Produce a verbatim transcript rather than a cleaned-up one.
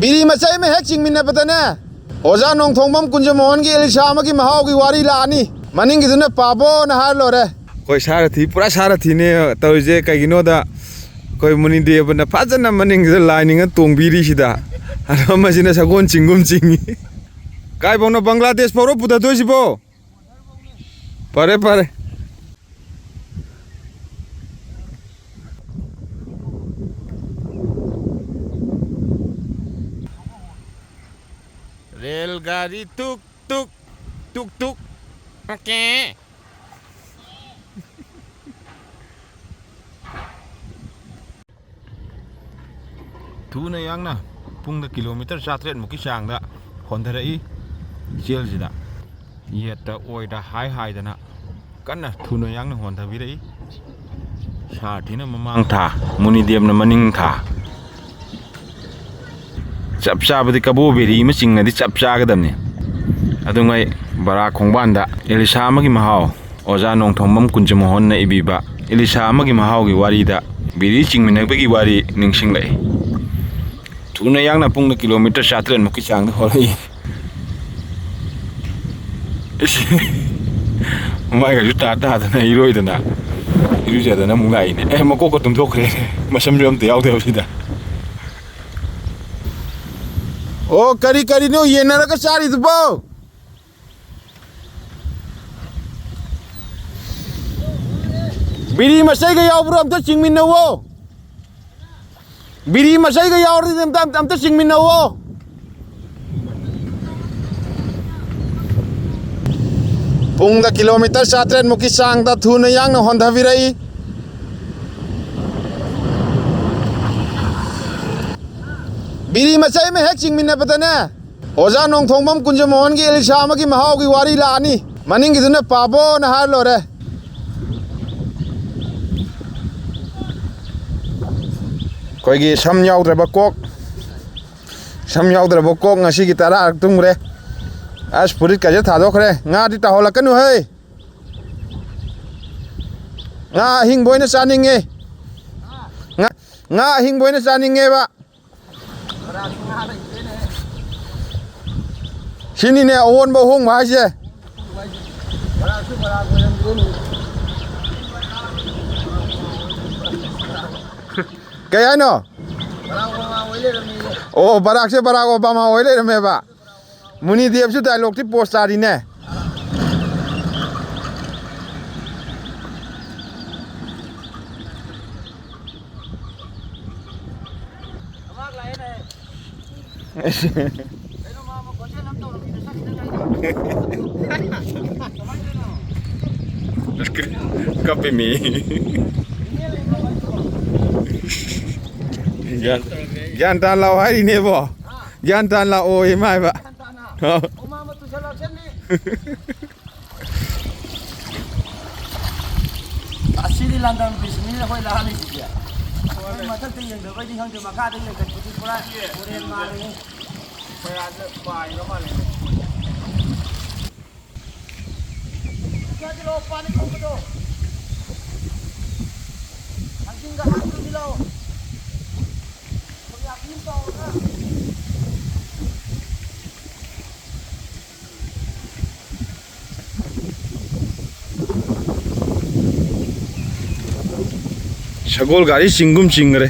ꯕꯤꯔꯤ ꯃꯆꯩ ꯑꯃ ꯍꯦꯛ ꯆꯤꯡꯃꯤꯟꯅꯕꯗꯅꯦ, ꯑꯣꯖꯥ ꯅꯣꯡꯊꯣꯡꯕꯝ ꯀꯨꯟꯖꯃꯣꯍꯟꯒꯤ ꯏꯂꯤꯁꯥ ꯑꯃꯒꯤ ꯃꯍꯥꯎꯒꯤ ꯋꯥꯔꯤ ꯂꯥꯛꯑꯅꯤ꯫ ꯃꯅꯤꯡꯒꯤꯗꯨꯅ ꯄꯥꯕꯣꯅ ꯍꯥꯏꯔ ꯂꯣꯏꯔꯦ꯫ ꯑꯩꯈꯣꯏ ꯁꯥꯔꯊꯤ, ꯄꯨꯔꯥ ꯁꯥꯔꯊꯤꯅꯦ ꯇꯧꯔꯤꯁꯦ꯫ ꯀꯩꯒꯤꯅꯣꯗ ꯑꯩꯈꯣꯏ ꯃꯨꯅꯤꯗꯦꯕꯅ ꯐꯖꯅ ꯃꯅꯤꯡꯁꯤꯗ ꯂꯥꯏꯅꯤꯡꯉ ꯇꯣꯡꯕꯤꯔꯤꯁꯤꯗ, ꯑꯗꯣ ꯃꯁꯤꯅ ꯁꯒꯣꯜ ꯆꯤꯡꯒꯨꯝ ꯆꯤꯡꯉꯤ꯫ ꯀꯥꯏꯐꯥꯎꯅꯣ ꯕꯪꯒ꯭ꯂꯥꯗꯦꯁ ꯐꯥꯎꯔ ꯄꯨꯊꯗꯣꯏꯁꯤꯕꯣ? ꯐꯔꯦ, ꯐꯔꯦ꯫ ꯔꯦꯜ ꯒꯥꯔꯤ ꯇꯨꯛ ꯇꯨꯛ, ꯇꯨꯛ ꯇꯨꯛ꯫ ꯑꯣꯀꯦ꯫ ꯊꯨꯅ ꯌꯥꯡꯅ ꯄꯨꯡꯗ ꯀꯤꯂꯣꯃꯤꯇꯔ ꯆꯥꯇ꯭ꯔꯦꯠ ꯃꯨꯛꯀꯤ ꯆꯥꯡꯗ ꯍꯣꯟꯊꯔꯛꯏ ꯏꯆꯦꯜꯁꯤꯗ꯫ ꯌꯦꯠꯇ ꯑꯣꯏꯗ ꯍꯥꯏ ꯍꯥꯏꯗꯅ ꯀꯟꯅ ꯊꯨꯅ ꯌꯥꯡꯅ ꯍꯣꯟꯊꯕꯤꯔꯛꯏ꯫ ꯁꯥꯔꯊꯤꯅ ꯃꯃꯥꯡ ꯊꯥ, ꯃꯨꯅꯤꯗꯦꯕꯅ ꯃꯅꯤꯡ ꯊꯥ꯫ ꯆꯞ ꯆꯥꯕꯗꯤ ꯀꯕꯣ ꯕꯦꯔꯤ ꯑꯃ ꯆꯤꯡꯉꯗꯤ ꯆꯞ ꯆꯥꯒꯗꯕꯅꯤ꯫ ꯑꯗꯨꯉꯩ ꯕꯔꯥ ꯈꯣꯡꯕꯥꯟꯗ ꯏꯂꯤꯁꯥ ꯑꯃꯒꯤ ꯃꯍꯥꯎ, ꯑꯣꯖꯥ ꯅꯣꯡꯊꯣꯝꯕꯝ ꯀꯨꯟꯖꯃꯣꯍꯟꯅ ꯏꯕꯤꯕ ꯏꯂꯤꯁꯥ ꯑꯃꯒꯤ ꯃꯍꯥꯎꯒꯤ ꯋꯥꯔꯤꯗ ꯕꯤꯔꯤ ꯆꯤꯡꯃꯤꯟꯅꯕꯒꯤ ꯋꯥꯔꯤ ꯅꯤꯡꯁꯤꯡꯂꯛꯏ꯫ ꯊꯨꯅ ꯌꯥꯡꯅ ꯄꯨꯡꯗ ꯀꯤꯂꯣꯃꯤꯇꯔ ꯆꯥꯇ꯭ꯔꯦꯠ ꯃꯨꯛꯀꯤ ꯆꯥꯡꯗ ꯍꯣꯜꯂꯛꯏ꯫ ꯏꯁ, ꯃꯥꯏꯒꯁꯨ ꯇꯥ ꯇꯥꯗꯅ ꯏꯔꯣꯏꯗꯅ ꯏꯔꯨꯖꯗꯅ ꯑꯃꯨꯛ ꯂꯥꯛꯏꯅꯦ꯫ ꯑꯦ, ꯃꯀꯣꯛꯀ ꯇꯨꯝꯊꯣꯛꯈ꯭ꯔꯦ꯫ ꯃꯁꯝꯁꯨ ꯑꯝꯇ ꯌꯥꯎꯗꯦ ꯍꯧꯖꯤꯛꯇ꯫ ꯑꯣ, ꯀꯔꯤ ꯀꯔꯤꯅꯣ ꯌꯦꯟꯅꯔꯒ ꯆꯥꯔꯤꯗꯨꯕꯣ? ꯕꯤꯔꯤ ꯃꯆꯩꯒ ꯌꯥꯎꯕ꯭ꯔꯣ? ꯑꯝꯇ ꯆꯤꯡꯃꯤꯟꯅꯧꯋꯣ꯫ ꯕꯤꯔꯤ ꯃꯆꯩꯒ ꯌꯥꯎꯔꯗꯤ ꯑꯝꯇ, ꯑꯝꯇ, ꯑꯝꯇ ꯆꯤꯡꯃꯤꯟꯅꯧꯋꯣ꯫ ꯄꯨꯡꯗ ꯀꯤꯂꯣꯃꯤꯇꯔ ꯆꯥꯇ꯭ꯔꯦꯠ ꯃꯨꯛꯀꯤ ꯆꯥꯡꯗ ꯊꯨꯅ ꯌꯥꯡꯅ ꯍꯣꯟꯊꯕꯤꯔꯛꯏ꯫ ꯕꯤꯔꯤ ꯃꯆꯩ ꯑꯃ ꯍꯦꯛ ꯆꯤꯡꯃꯤꯟꯅꯕꯗꯅꯦ, ꯑꯣꯖꯥ ꯅꯣꯡꯊꯣꯡꯕꯝ ꯀꯨꯟꯖꯃꯣꯍꯟꯒꯤ ꯏꯂꯤꯁꯥ ꯑꯃꯒꯤ ꯃꯍꯥꯎꯒꯤ ꯋꯥꯔꯤ ꯂꯥꯛꯑꯅꯤ꯫ ꯃꯅꯤꯡꯒꯤꯗꯨꯅ ꯄꯥꯕꯣꯅ ꯍꯥꯏꯔ ꯂꯣꯏꯔꯦ꯫ ꯑꯩꯈꯣꯏꯒꯤ ꯁꯝ ꯌꯥꯎꯗ꯭ꯔꯕ ꯀꯣꯛ, ꯁꯝ ꯌꯥꯎꯗ꯭ꯔꯕ ꯀꯣꯛ ꯉꯁꯤꯒꯤ ꯇꯔꯥꯔꯛ ꯇꯨꯝꯈ꯭ꯔꯦ꯫ ꯑꯁ, ꯐꯨꯔꯤꯠꯀꯁꯦ ꯊꯥꯗꯣꯛꯈ꯭ꯔꯦ꯫ ꯉꯥꯗꯤ ꯇꯥꯍꯧꯂꯛꯀꯅꯨ ꯍꯦ꯫ ꯉꯥ ꯑꯍꯤꯡꯕ ꯑꯣꯏꯅ ꯆꯥꯅꯤꯡꯉꯦ꯫ ꯉꯥ, ꯉꯥ ꯑꯍꯤꯡꯕ ꯑꯣꯏꯅ ꯆꯥꯅꯤꯡꯉꯦꯕ꯫ ꯁꯤꯅꯤꯅꯦ ꯑꯑꯣꯟꯕ ꯑꯍꯣꯡꯕ ꯍꯥꯏꯁꯦ꯫ ꯀꯩ ꯍꯥꯏꯅꯣ? ꯑꯣ, ꯕꯔꯥꯛꯁꯦ ꯕꯔꯥꯛ ꯑꯣꯕꯥꯃꯥ ꯑꯣꯏ ꯂꯩꯔꯝꯃꯦꯕ꯫ ꯃꯨꯅꯤꯗꯦꯕꯁꯨ ꯗꯥꯏꯂꯣꯛꯇꯤ ꯄꯣꯁ ꯇꯥꯔꯤꯅꯦ꯫ ꯀꯞꯄꯤꯃꯤ꯫ ꯒ꯭ꯌꯥꯟ, ꯒ꯭ꯌꯥꯟ ꯇꯥꯅ ꯂꯥꯛꯑꯣ ꯍꯥꯏꯔꯤꯅꯦꯕꯣ꯫ ꯒ꯭ꯌꯥꯟ ꯇꯥꯅ ꯂꯥꯛꯑꯣ ꯏꯃꯥ ꯍꯥꯏꯕ꯫ ꯑꯁꯤꯗꯤ ꯂꯟꯗꯟ ꯕ꯭ꯔꯤꯖꯅꯤꯅ ꯑꯩꯈꯣꯏ ꯂꯥꯛꯍꯜꯂꯤꯁꯤꯗꯤ꯫ ꯑꯩꯈꯣꯏ ꯃꯊꯛꯇ ꯌꯦꯡꯗꯕꯩꯗꯤ ꯈꯪꯗꯦ, ꯃꯈꯥꯗ ꯌꯦꯡꯈꯠꯄꯗꯤ ꯄꯨꯔꯥ ꯐꯣꯔꯦꯟ ꯃꯥꯜꯂꯦꯍꯦ꯫ ꯀꯌꯥꯗ ꯄꯥꯏꯔ ꯃꯥꯜꯂꯦ꯫ ꯀꯌꯥꯗꯤ ꯂꯧ ꯄꯥꯅꯤ ꯈꯣꯡꯕꯗꯣ? ꯊꯥꯡꯖꯤꯡꯒ ꯍꯥꯞꯇꯨꯗꯤ ꯂꯧ꯫ ꯊꯨꯝꯌꯥꯛꯄꯤ ꯑꯃ ꯇꯧꯔꯒ꯫ ꯁꯒꯣꯜ ꯒꯥꯔꯤ ꯆꯤꯡꯒꯨꯝ ꯆꯤꯡꯈ꯭ꯔꯦ꯫